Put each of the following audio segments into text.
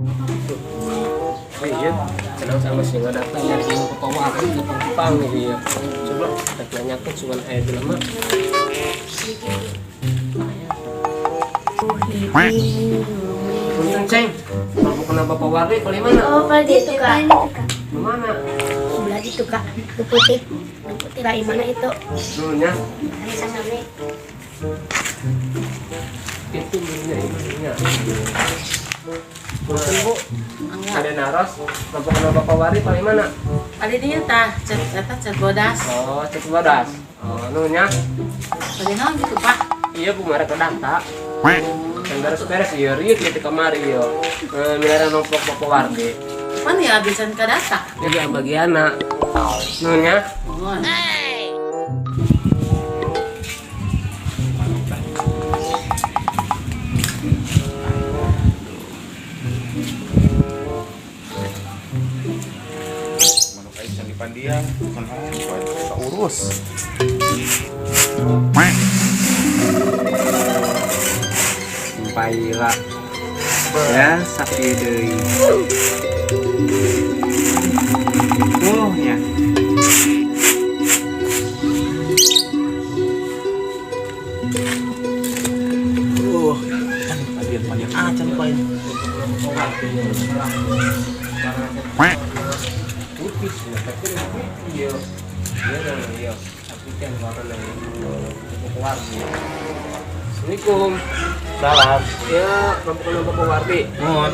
Oh iya, kenal sama si nggak datang dari sini ke Papua, aku ke Pampang nih ya. Coba kita nanyakan cuma air dulu mah. Punten ceng, kalau bukan Bapak Wardi, kalau mana? Oh, kalau itu kak. Mana? Sebelah itu kak. Itu putih. Itu putih lah mana itu? Nunya, Sama sama. itu nunya, nunya. Punten bu, ada naros, bapak kenal Bapak Wardi paling mana? Kali dinya tah, cet eta cet bodas. Oh, cek bodas. Oh, nunya, Bade naon gitu, Pak? Iya bu, mereka data. Yang beres-beres iya, riut gitu kemari iya. Miara nomplok Bapak Wardi. Pan ya bisa ka data. Jadi bagiana. Nunya, Mohon. Manuk aing can dipandian, bukan hayang urus. Paila ya sapi deui tuh nya. Can dipandian pandian ah can dipandian. Putih sih, tapi iya. Iya, iya. Tapi kan warna Bapak Wardi. Assalamualaikum. Salam. Ya, bapak kenal Bapak Wardi. Nuhun.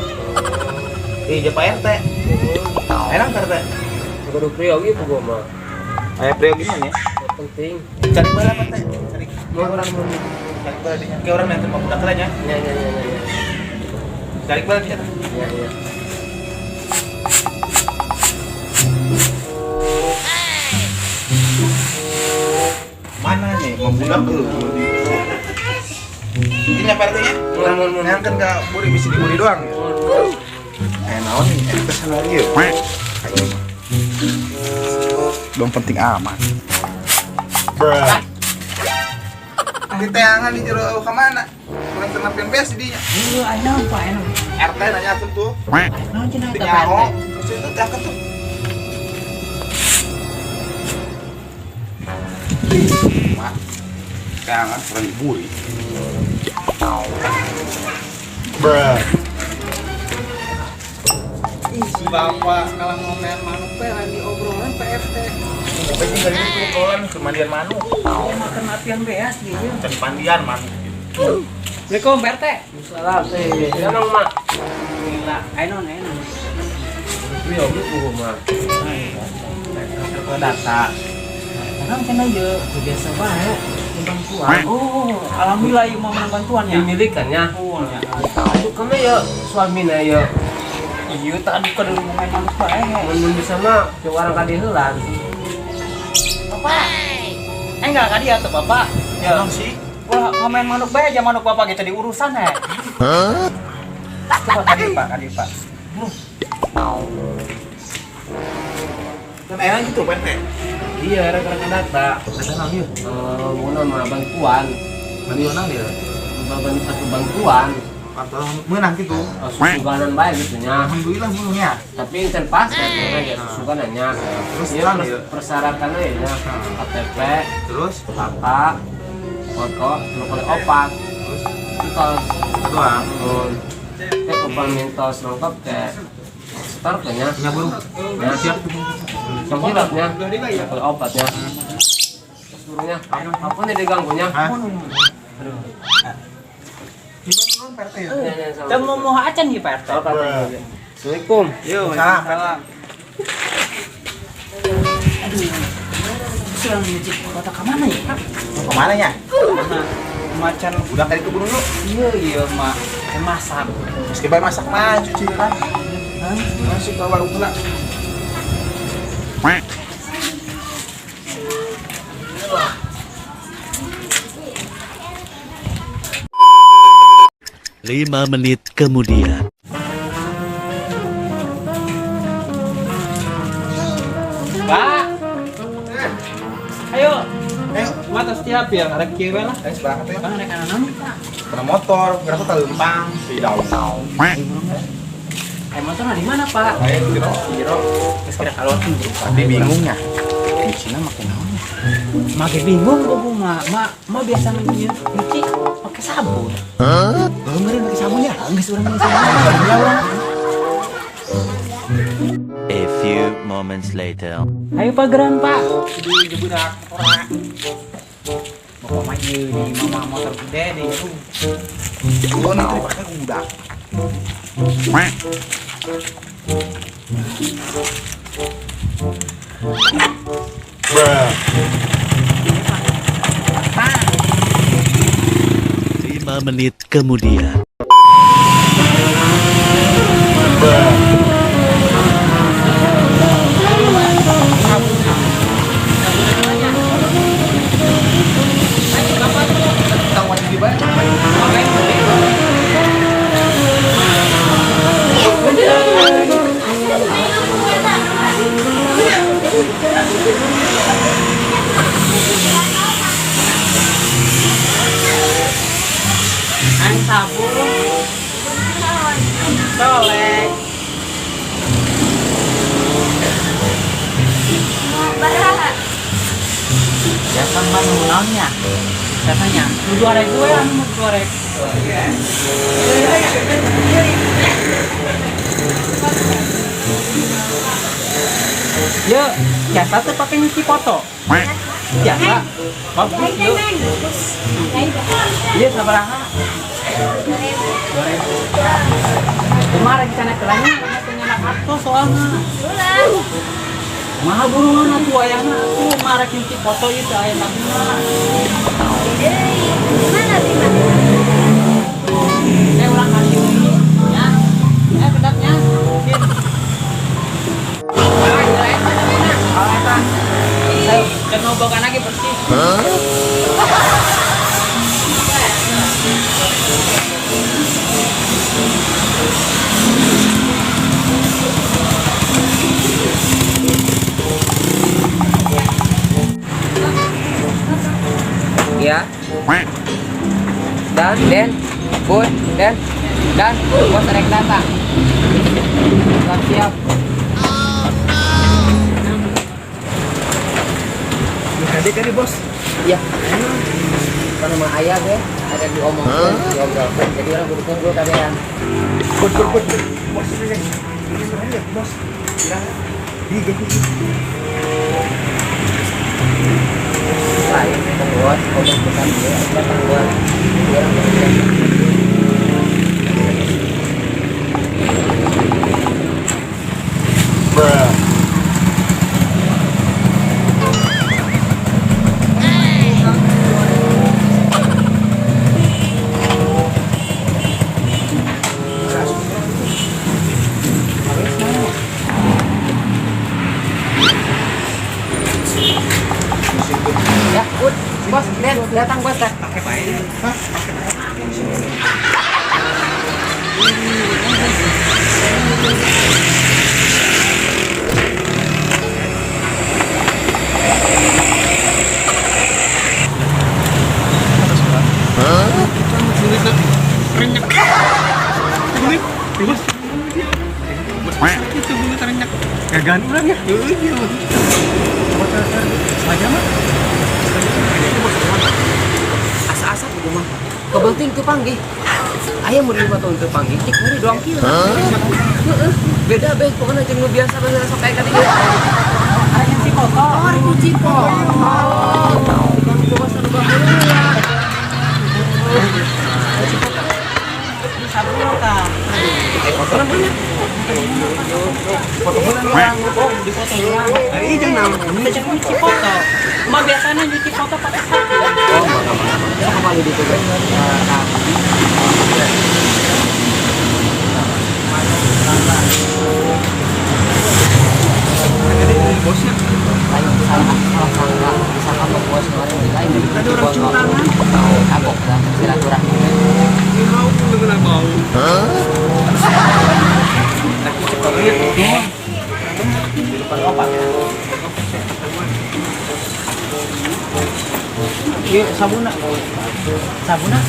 Ih, jeung Pak RT. Enak Pak RT. Kudu priyogi ku gua mah. Aya priyogi mah nya. Penting. Cari bala Pak RT. Cari. Mau orang mau. Cari bala dinya. Ke orang nanti mau budak nya. Ya, ya, ya, ya. Cari bala dinya. Ya, ya. Mana nih mau budak tuh. Ini Pak RT nya. Mun mun mun. Yang kan enggak buri bisa diburi doang ya. Naon nih, RT sana ieu. Aing mah. Belum penting amat. Bruh. Di teangan di jero ka mana? Kurang tenapian beas di dinya. Heuh, aya naon Pak, aya naon? RT nanya tuh. Naon cenah Teu eta Pak nyaho. RT? Terus itu teh tuh. Mak. Teangan kurang diburi. Bruh. Ih, si bapak kalau ngomean manuk teh lain di obrolan Pak RT. Tapi tinggal ini obrolan kemandian manuk. Dia makan apian beas gitu. Can pandian manuk. Assalamualaikum Pak RT. Salam teh. Ya nang mak. Gila, aya naon aya naon. Priyogi ku gua mah. Ke data. Naon cenah ieu? Biasa bae. Bantuan. Oh, alhamdulillah ieu mah menang bantuan ya. Dimilikannya. Oh, ya. Aduh kamu ya suamina ya. Iya tadi kan Ngomean manuk bae. mun bisa mah ke orang kadiheulan. Bapak. Eh enggak ka dia tuh Bapak. Ya sih. Wah, ngomean manuk bae aja manuk bapak gitu diurusan ya. Coba kadi Pak, kadi Pak. Kan enak gitu Pak RT. Iya, rek-rek data. Ada naon ieu? Mau nama bantuan. Bantuan naon ieu? Bantuan bantuan. Atau menang gitu. Susuganan bae gitu nya. Alhamdulillah menangnya. Tapi can pas ya, ya susuganannya. Terus Iya, terang ya. persyaratannya ya KTP, Terus KK, foto, dua kali opat, terus entos, doang. mun teh upami entos lengkap teh setor nya. Nya buru. Ya, Siap. Sok hilapnya, dua kali opatnya. Terus gurunya, apa nih diganggunya? Hah? Aduh. Gimana Pak RT ya? Ya, ya, sama. Teu mau moho acan ieu Pak RT. Oh, Pak RT. Assalamualaikum. Yo, Salam, Pak RT. Aduh. Surang nyuci kota ka mana ya, Pak? Mau kemana ya? Mana macan Udah kali ke gunung lu. iya iya mak masak. Meski bae masak mah cuci lah. Hah? Masuk ke warung heula. Lima menit kemudian. Pak. Ayo. Ayo. Mata setiap ya, rek kieu we lah. Ayo seberangkat ya. Bang rek anu Pak. Pernah motor, berapa kali lempang, si daun. Motor di mana, Pak? Ayo di jero. Di jero. Geus kira keluar kan buru. Tapi bingungnya. Nyucina make naon ya? Make bingung kok bu ma. Ma biasa nyuci pakai sabun. Hah? Meureun pakai sabun ya? Geus urang pakai sabun. Ya urang. A few moments later. Ayo Pak geran Pak. Di jebudak ora. Bapak mah ieu di mama motor gede di jero. Oh, nanti dipakai budak. Bruh. 5 menit kemudian. Bruh. Tang wajib dibayar. Ang sabun. Colek. Biasa mah nu naonnya? Biasanya nu 2000 ya, nu 2000. Yo, biasa tuh pakai nyuci foto. Biasa. Bagus yo. Iya, sabaraha? 2000. Kemarin rencana kelanya punya anak aku soalnya. Mah buruan atuh ayahna atuh marek nyuci foto ieu teh aya tabungan. Mana sih, Mas? Saya ulang kali ini ya. Kedapnya. Sip. Saya jangan ngobokan lagi bersih. Ya. Dan, Den, Bun, Den, dan bos rek datang. Siap siap. Tadi kan bos. Iya. Kan rumah ayah deh, ada diomongin, diobrolkan. Jadi orang kudu kumpul kabehan. Bos, bos, bos. Bos, ini ini bos. Ya. Di gitu. Lain bos, bos bukan dia, datang bos. Jadi orang kudu kumpul. Bruh. Ya, Bun, bos, Den, datang bos. Pakai bae. Hah? Gagan urang ya. Asa-asa kudu mah. Kebenting teu panggih. Aya mun 5 tahun teu panggih, cik meuri doang kieu. Heeh. Beda beh pokona jeung nu biasa baheula sok aya ka dieu. Arek nyuci foto. Oh, rek nyuci foto. Tukang bos anu baheula. Sabun tah. Foto mana? Foto heula urang. Oh, di foto urang. Ih, jangan naon. Jangan nyuci foto. Mah biasanya nyuci foto pakai sabun. Oh, mangga mangga. Sok kembali di tugas. Bosnya. Lain salah salah sangka, disangka mah bos kemarin di lain. Ada orang cium tangan. Kapok lah silaturahmi. Ini mau dengan bau. Tapi cepatnya. Di depan opat ya. Ieu sabunna. Sabunna.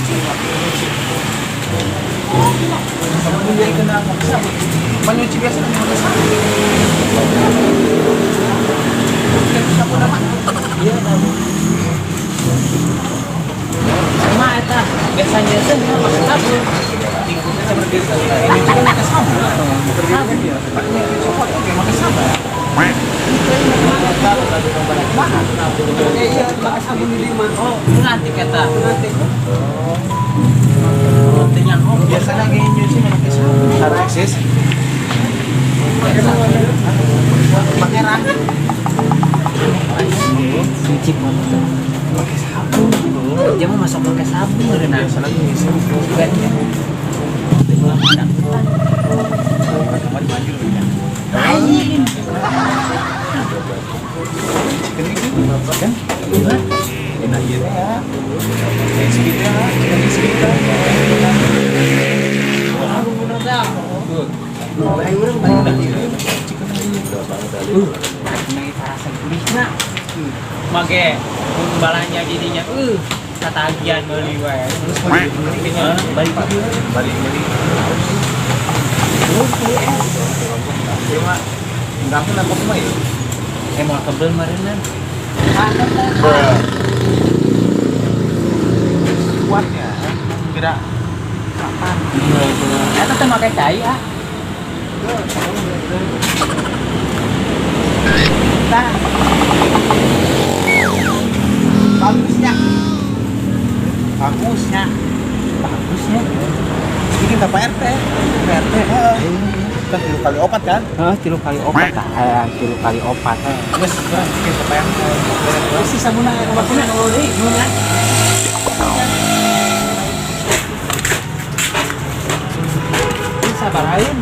Sabun dia kena pakai sabun. Menyuci biasa dengan pakai sabun. Kan sabun apa? Iya tahu. Sama eta biasanya teh pakai sabun. Ini juga pakai sabun. Pakainya copot oke pakai sabun. Iya, pakai sabun di lima. Oh, nanti kata. Nanti. Nantinya oh Biasanya gini nyuci pakai sabun. Harus eksis. Pakai rak. Cuci motor pakai sabun. Dia mau masuk pakai sabun berenang. Biasanya nyuci. Bukan ya. Lain. Kan? Enak gitu ya. Kayak segitu ya, kayak segitu. Make mun balanja jadinya katagihan meuli wae. Terus beli Balik beli beli. Cuma enggak pun aku mah ya. Mau kebel meureunna. Kuatnya kira kapan? Eta teh make cai ah. Nah. Bagusnya. Bagusnya. Bagusnya. Ini kita Pak RT. Pak RT. Heeh. Kan 3 kali 4 kan? Heeh, 3 kali 4 tah. 3 kali 4. Geus, kita Pak RT. Terus si sabuna aya bakuna deui, nuhun ya. Ini sabarain.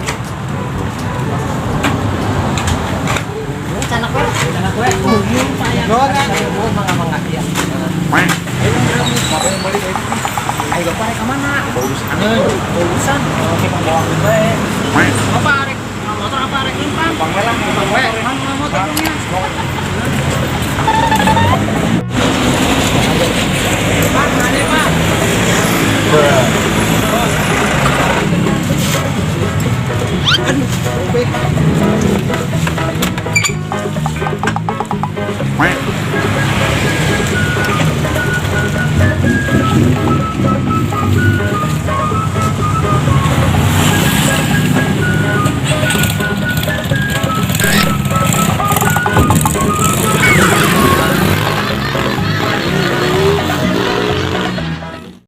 Canak we. Canak we. Nuhun kan? Nuhun mangga-mangga ya. Mau beli Ayo bapak rek ka mana? urusan. Urusan. Oke, bawa bae. Bapak rek motor apa rek numpang? Bang we lah, bang we. Mang motor dong ya. Pak, mana Pak? Aduh,